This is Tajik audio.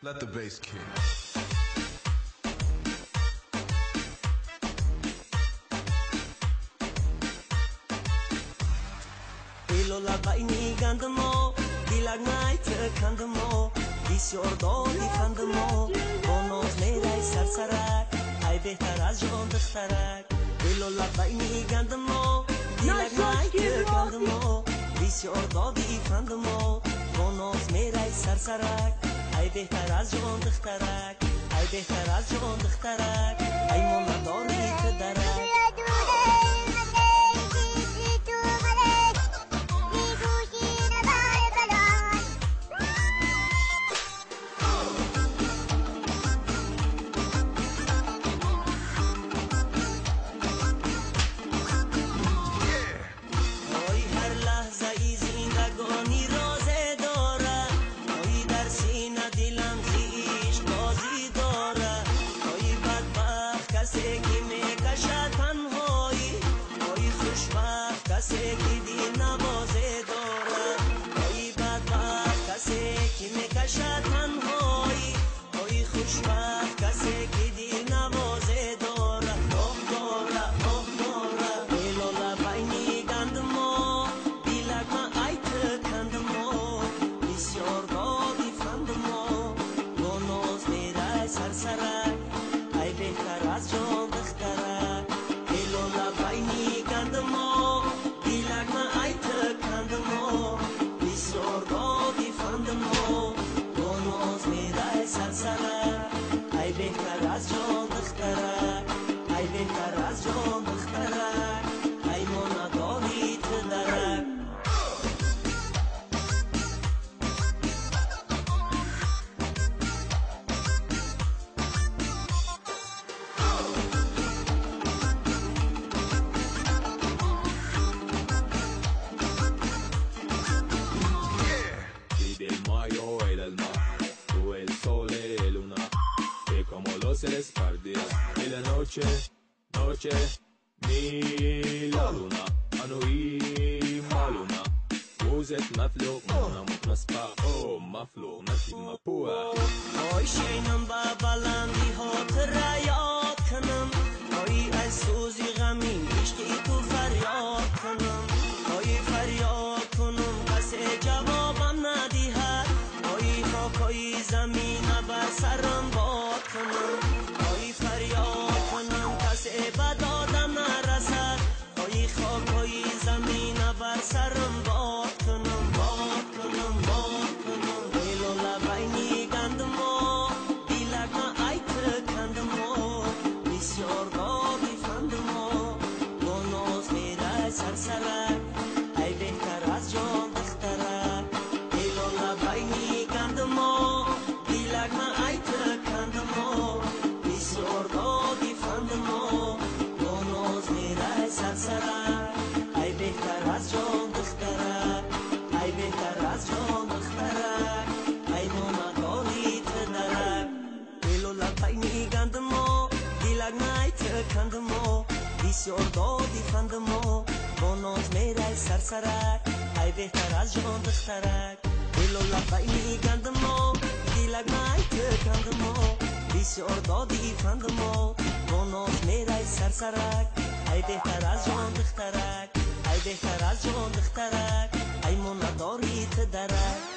Let the bass kick. Lola bayni gandimo, dilak kandimo, бисёр доди фандимо, бо ноз мерай сарсарак, ай беҳтар аз ҷон духтарак. Лола байни гандимо, дилак кандимо, бисёр доди фандимо, бо ноз мерай сарсарак, ай беҳтар аз ҷон духтарак, ай беҳтар аз ҷон духтарак, ай монадори ту дарак. Noche, ni la luna, anui maluna. Uzet maflo, naspa, oh maflo, nasi mapua. Ой, шайнам ба баланди хотира ёд кунам, ой аз сӯзи ғамин ишқи ту фарёд кунам, ой фарёд кунам касе ҷавобам надиҳад, ой хокҳои замина бар сарам бод кунам, ой фарёд кунам касе ба додам нарасад, ой хокҳои замина бар сарам бод кунам, бод кунам, бод кунам. Лола байни гандимо, дилакма айт кандимо, бисёр доди фандимо, бо ноз мерай сарсарак, ай беҳтар аз ҷон духтарак. Лола байни гандимо, дилакма айт кандимо, бисёр доди фандимо, бо ноз мерай сарсарак, ай беҳтар аз ҷон духтарак, ай беҳтар аз ҷон духтарак, ай монадори ту дарак. Лола байни гандимо, дилак найт кандимо, бисёр доди фандимо, бо ноз мерай сарсарак, ай беҳтар аз ҷон духтарак. Лола байни гандимо, дилак найт кандимо, бисёр доди фандимо, бо ноз мерай сарсарак, ай беҳтар аз ҷон духтарак, ай беҳтар аз ҷон духтарак, ай монадори ту дарак.